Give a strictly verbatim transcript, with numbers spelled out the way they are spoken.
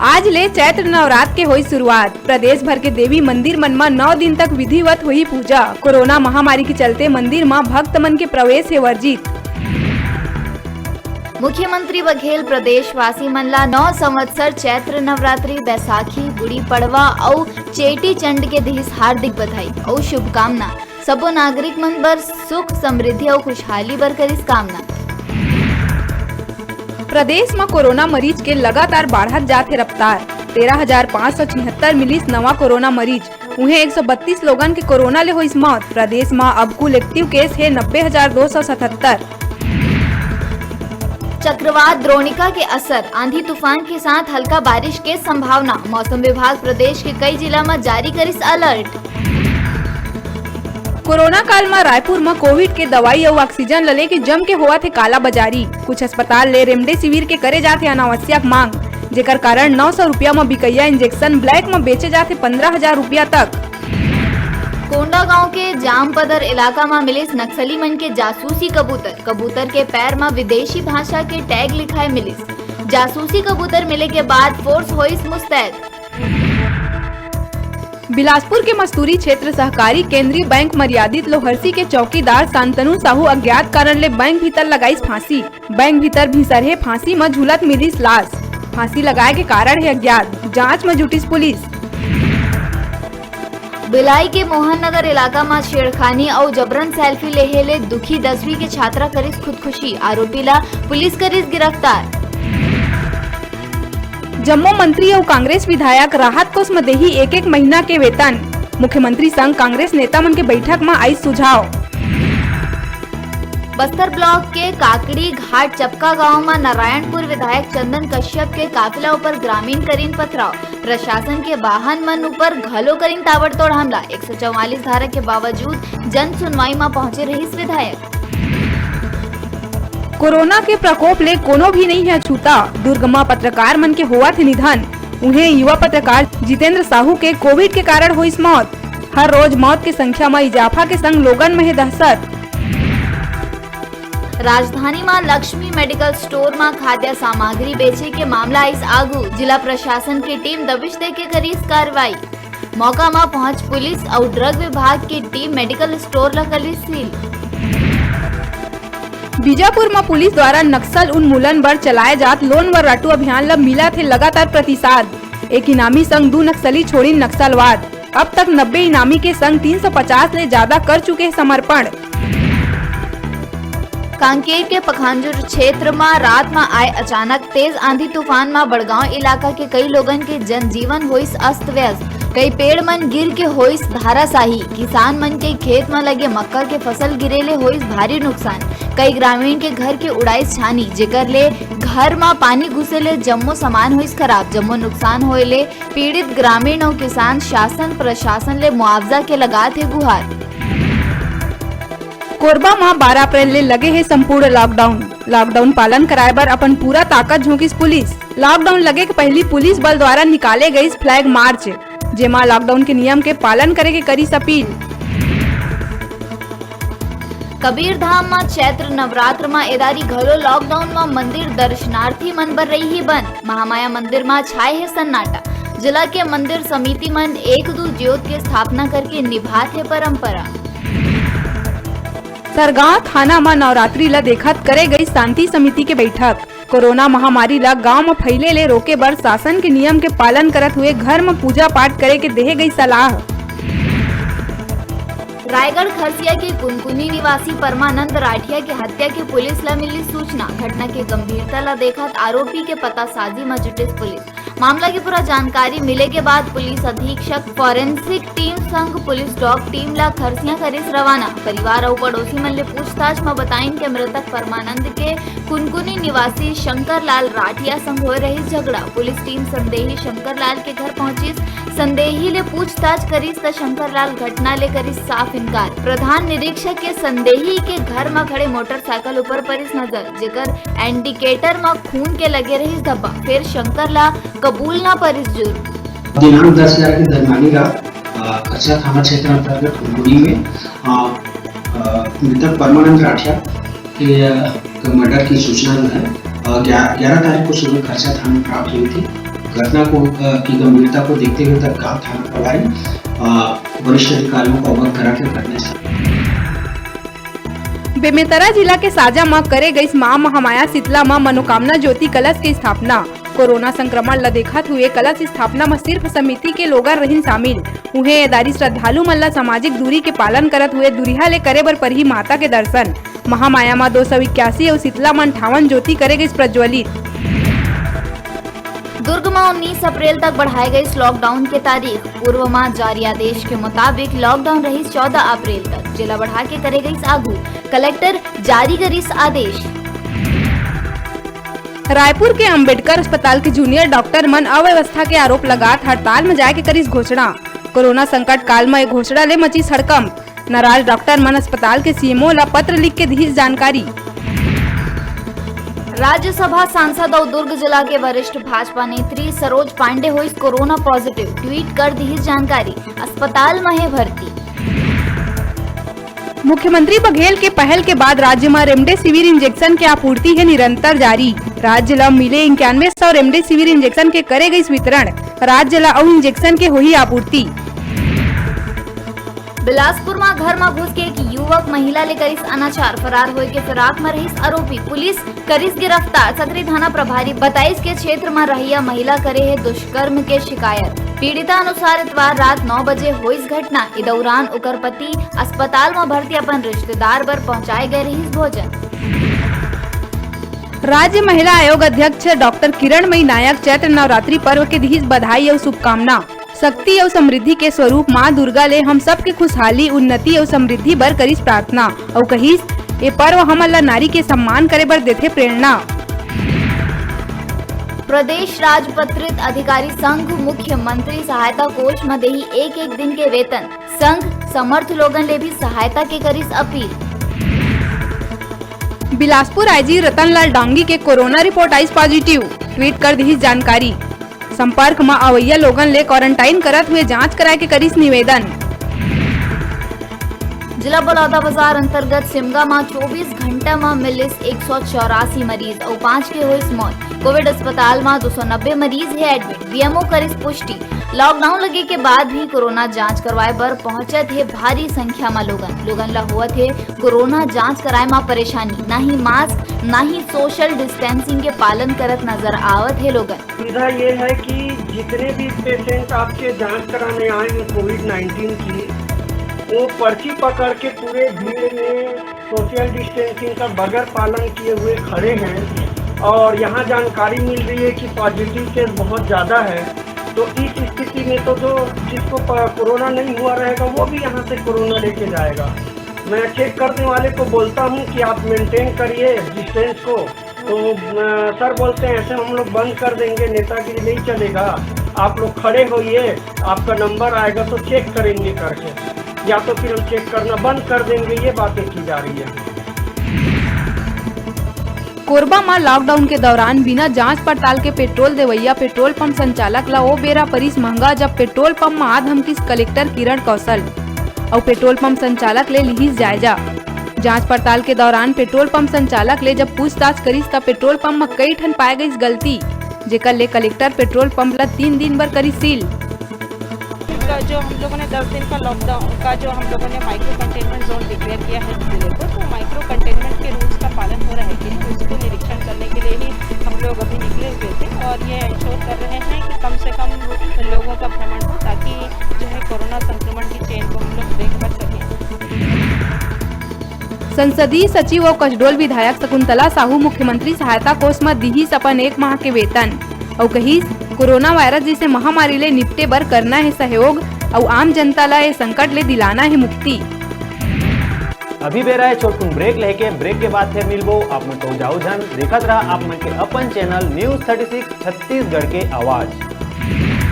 आज ले चैत्र नवरात्र के होई शुरुआत। प्रदेश भर के देवी मंदिर मन म नौ दिन तक विधिवत होही पूजा। कोरोना महामारी के चलते मंदिर म भक्त मन के प्रवेश हे वर्जित। मुख्यमंत्री बघेल प्रदेशवासी मन ला नौ संवत्सर चैत्र नवरात्रि, बैसाखी, गुड़ी पड़वा अउ चेटी चंड के दिहिस हार्दिक बधाई अउ शुभकामना। सबो नागरिक मन बर सुख, समृद्धि अउ खुशहाली बर करिस कामना। प्रदेश म कोरोना मरीज के लगातार बाढ़त जात हे रफ्तार। तेरह हजार पाँच सौ छिहत्तर मिलिस नवा कोरोना मरीज। उहें, एक सौ बत्तीस लोगन के कोरोना ले होइस मौत। प्रदेश म अब कुल एक्टिव केस हे नब्बे हजार दो सौ सतहत्तर। चक्रवात द्रोणिका के असर, आंधी तूफान के साथ हल्का बारिश के संभावना। मौसम विभाग प्रदेश के कई जिला म जारी करिस अलर्ट। कोरोना काल म रायपुर म कोविड के दवाई अउ ऑक्सीजन ल लेके जम के होवत हे कालाबाजारी। कुछ अस्पताल ले रेमडेसिविर के करे जात हे अनावश्यक मांग, जेकर कारण नौ सौ रुपया म बिकैया इंजेक्शन ब्लैक म बेचे जात हे पन्द्रह हजार रुपया तक। कोंडागांव के जामपदर इलाका म मिलिस नक्सली मन के जासूसी कबूतर। कबूतर के पैर म विदेशी भाषा के टैग लिखाए मिलिस। जासूसी कबूतर मिले के बाद फोर्स होइस मुस्तैद। बिलासपुर के मस्तूरी क्षेत्र सहकारी केंद्रीय बैंक मर्यादित लोहरसी के चौकीदार शांतनु साहू अज्ञात कारण ले बैंक भीतर लगाइस फांसी। बैंक भीतर भिसरहे फांसी म झूलत मिलिस लाश। फांसी लगाए के कारण हे अज्ञात, जांच म जुटिस पुलिस। भिलाई के मोहन नगर इलाका म छेड़खानी अउ जबरन सेल्फी लेहे ले दुखी दसवीं के छात्रा करिस खुदकुशी, आरोपी ला पुलिस करिस गिरफ्तार। जम्मो मंत्री अउ कांग्रेस विधायक राहत कोष म देही एक-एक महीना के वेतन। मुख्यमंत्री संग कांग्रेस नेता मन के बैठक म आइस सुझाव। बस्तर ब्लॉक के काकड़ी घाट चपका गांव म नारायणपुर विधायक चंदन कश्यप के काफिला ऊपर ग्रामीण करिन पथराव। प्रशासन के वाहन मन ऊपर घलो करिन ताबड़तोड़ हमला। एक सौ चौवालीस धारा के बावजूद जन सुनवाई म पहुंचे रहिस विधायक। कोरोना के प्रकोप ले कोनो भी नइ हे अछूता। दुर्ग म पत्रकार मन के होवत हे निधन। उहें, युवा पत्रकार जितेंद्र साहू के कोविड के कारण होइस मौत। हर रोज मौत के संख्या म इजाफा के संग लोगन म हे दहशत। राजधानी म लक्ष्मी मेडिकल स्टोर म खाद्य सामग्री बेचे के मामला आइस आगू। जिला प्रशासन के टीम दबिश देके करिस कार्रवाई। मौका म पहुंच पुलिस अउ ड्रग विभाग के टीम मेडिकल स्टोर ल करिस सील। बीजापुर म पुलिस द्वारा नक्सल उन्मूलन बर चलाए जात लोन व राटू अभियान ल मिलत हे लगातार प्रतिसाद। एक इनामी संग दू नक्सली छोड़िन नक्सलवाद। अब तक नब्बे इनामी के संग तीन सौ पचास ले जादा कर चुके हे समर्पण। कांकेर के पखांजूर क्षेत्र म रात म आए अचानक तेज आंधी तूफान म बड़गांव इलाका के कई लोगन के जनजीवन होइस अस्त व्यस्त। कई पेड़ मन गिर के होइस धाराशाही। किसान मन के खेत म लगे मक्का के फसल गिरे ले होइस भारी नुकसान। कई ग्रामीण के घर के उड़ाइस छानी, जेकर ले घर म पानी घुसे ले जम्मो सामान होइस खराब। जम्मो नुकसान होए ले पीड़ित ग्रामीण अउ किसान शासन प्रशासन ले मुआवजा के लगात हे गुहार। कोरबा म बारह अप्रैल ले लगे हे संपूर्ण लॉकडाउन। लॉकडाउन पालन कराए बर अपन पूरा ताकत झोंकिस पुलिस। लॉकडाउन लगे के पहिली पुलिस बल द्वारा निकाले गइस फ्लैग मार्च, जेमा लॉकडाउन के नियम के पालन करे के करिस अपील। कबीरधाम म चैत्र नवरात्र म एदारी घलो लॉकडाउन म मंदिर दर्शनार्थी मन बर रइही बंद। महामाया मंदिर म छाए हे सन्नाटा। जिला के मंदिर समिति मन एक दू ज्योत के स्थापना करके निभात हे परंपरा। सरगांव थाना म नवरात्रि ल देखत करे गई शांति समिति के बैठक। कोरोना महामारी ल गांव म फैले ले रोके बर शासन के नियम के पालन करत हुए घर म पूजा पाठ करे के देहे गई सलाह। रायगढ़ खरसिया के कुनकुनी निवासी परमानंद राठिया के हत्या के पुलिस ल मिली सूचना। घटना के गंभीरता ल देखत आरोपी के पतासाजी म जुटिस पुलिस। मामला के पूरा जानकारी मिले के बाद पुलिस अधीक्षक फॉरेंसिक टीम संग पुलिस डॉग टीम ला खरसिया करिस रवाना। परिवार अउ पड़ोसी मन ले पूछताछ म बताइन के मृतक परमानंद के कुनकुनी निवासी शंकर लाल राठिया संग होए रहिस झगड़ा। पुलिस टीम संदेही शंकर लाल के घर पहुंचिस। संदेही ले पूछताछ करिस त शंकर लाल घटना ले करिस साफ इनकार। प्रधान निरीक्षक के संदेही के घर म खड़े मोटरसाइकिल ऊपर परिस नजर, जेकर इंडिकेटर म खून के लगे रहिस धब्बा। फेर शंकर ला कबूलना परिस जुर्म। दिनांक दस ग्यारह के दरमियानी रात, अ, कछला थाना क्षेत्र अंतर्गत कुनकुनी में, अ, अ, मृतक परमानंद राठिया के, अ, मर्डर की सूचना जो है, अ, ग्या-, ग्यारह तारीख को सुबह कछला थाना में प्राप्त हुई थी। घटना को, अ, की गंभीरता को देखते हुए तत्काल थाना प्रभारी, अ, वरिष्ठ अधिकारियों को अवगत करा के घटना स्थल। बेमेतरा जिला के साजा म करे गइस मां महामाया शीतला म मनोकामना ज्योति कलश के स्थापना। कोरोना संक्रमण ल देखत हुए कलश स्थापना म सिर्फ समिति के लोगन रहिन शामिल। उहें, ए दारी श्रद्धालु मन ल सामाजिक दूरी के पालन करत हुए दूरिहा ले करे बर परही माता के दर्शन। महामाया म दो सौ इक्यासी अउ शीतला म अंठावन ज्योति करे गइस प्रज्वलित। दुर्ग म उन्नीस अप्रैल तक बढ़ाए गइस लॉकडाउन के तारीख। पूर्व म जारी आदेश के मुताबिक लॉकडाउन रहिस चौदह अप्रैल तक, जेला बढ़ा के करे गइस आगू, कलेक्टर जारी करिस आदेश। रायपुर के अंबेडकर अस्पताल के जूनियर डॉक्टर मन अव्यवस्था के आरोप लगात हड़ताल म जाए के करिस घोषणा। कोरोना संकट काल म ए घोषणा ले मचिस हड़कंप। नाराज डॉक्टर मन अस्पताल के सीएमओ ला पत्र लिख के दिहिस जानकारी। राज्यसभा सांसद अउ दुर्ग जिला के वरिष्ठ भाजपा नेत्री सरोज पांडे होइस कोरोना पॉजिटिव, ट्वीट कर दिहिस जानकारी, अस्पताल म हे भर्ती। मुख्यमंत्री बघेल के पहल के बाद राज्य म रेमडेसिविर इंजेक्शन के आपूर्ति हे निरंतर जारी। राज्य ल मिले इक्यानवे सौ रेमडेसिविर इंजेक्शन के करे गइस वितरण। राज्य ल अउ इंजेक्शन के होही आपूर्ति। बिलासपुर म घर म घुस के एक युवक महिला ले करिस अनाचार, फरार होए के फिराक म रहिस आरोपी, पुलिस करिस गिरफ्तार। सकरी थाना प्रभारी बताइस के क्षेत्र म रहइया महिला करे हे दुष्कर्म के शिकायत। पीड़िता अनुसार इतवार रात नौ बजे होइस घटना। ए दौरान ओकर पति अस्पताल म भर्ती अपन रिश्तेदार बर पहुंचाए गए रहिस भोजन। राज्य महिला आयोग अध्यक्ष डॉक्टर किरणमयी नायक चैत्र नवरात्रि पर्व के दिहिस बधाई अउ शुभकामना। शक्ति अउ समृद्धि के स्वरूप मां दुर्गा ले हम सबके खुशहाली, उन्नति अउ समृद्धि बर करिस प्रार्थना अउ कहिस, ए पर्व हमन ला नारी के सम्मान करे बर देथे प्रेरणा। प्रदेश राजपत्रित अधिकारी संघ मुख्यमंत्री सहायता कोष म देही एक एक दिन के वेतन। संघ समर्थ लोगन ले भी सहायता के करिस अपील। बिलासपुर आईजी रतनलाल डांगी के कोरोना रिपोर्ट आइस पॉजिटिव, ट्वीट कर दिहिस जानकारी। संपर्क म अवइया लोगन ले क्वारंटाइन करत हुए जांच कराए के करिस निवेदन। जिला बलौदाबाजार अंतर्गत सिमगा म चौबीस घंटा म मिलिस एक सौ चौरासी मरीज अउ पांच के होइस मौत। कोविड अस्पताल म दो सौ नब्बे मरीज हे एडमिट, बीएमओ करिस पुष्टि। लॉकडाउन लगे के बाद भी कोरोना जांच करवाए बर पहुंचत हे भारी संख्या म लोगन। लोगन ला होवत हे कोरोना जांच कराए म परेशानी, ना ही मास्क, ना ही सोशल डिस्टेंसिंग के पालन करत नजर आवत हे लोगन। सुविधा ये है कि जितने भी पेशेंट आपके जांच कराने आए हैं कोविड नाइन्टीन की, वो पर्ची पकड़ के पूरे भीड़ में सोशल डिस्टेंसिंग का बगैर पालन किए हुए खड़े हैं और यहाँ जानकारी मिल रही है कि पॉजिटिव केस बहुत ज़्यादा है। तो इस स्थिति में तो जो, जिसको प-, कोरोना नहीं हुआ रहेगा, वो भी यहाँ से कोरोना लेके जाएगा। मैं चेक करने वाले को बोलता हूँ कि आप मेंटेन करिए डिस्टेंस को, तो, अ, सर बोलते हैं, "ऐसे हम लोग बंद कर देंगे, नेतागिरी नहीं चलेगा, आप लोग खड़े होइए, आपका नंबर आएगा तो चेक करेंगे," करके, या तो फिर हम चेक करना बंद कर देंगे, ये बातें की जा रही है। कोरबा म लॉकडाउन के दौरान बिना जांच पड़ताल के पेट्रोल देवइया पेट्रोल पंप संचालक ल ओ बेरा परिस महंगा, जब पेट्रोल पंप म आ धमकिस कलेक्टर किरण कौशल अउ पेट्रोल पंप संचालक ले लिहिस जायजा। जांच पड़ताल के दौरान पेट्रोल पंप संचालक ले जब पूछताछ करिस, त पेट्रोल पंप म कई ठन पाए गइस गलती, जेकर ले कलेक्टर पेट्रोल पंप ल तीन दिन बर करिस सील। का जो हम लोगों ने दस दिन का लॉकडाउन का जो हम लोगों ने माइक्रो कंटेनमेंट जोन डिक्लेयर किया है जिले को, तो माइक्रो कंटेनमेंट के रूल्स का पालन हो रहा है कि नहीं, उसको निरीक्षण करने के लिए ही हम लोग अभी निकले हुए थे और ये इंश्योर कर रहे हैं कि कम से कम लोगों का भ्रमण हो, ताकि जो है कोरोना संक्रमण की चेन को हम लोग ब्रेक कर सकें। संसदीय सचिव अउ कसडोल विधायक शकुंतला साहू मुख्यमंत्री सहायता कोष म दिहिस अपन एक माह के वेतन अउ कहिस, कोरोना वायरस जइसे महामारी ले निपटे बर करना हे सहयोग अउ आम जनता ल ए संकट ले दिलाना हे मुक्ति। अभी बेरा हे छोटकुन ब्रेक लेके, ब्रेक के बाद फिर मिलबो। आप मन तो जाओ झन, देखत रहा आप मन के अपन channel news thirty six Chhattisgarh के आवाज़।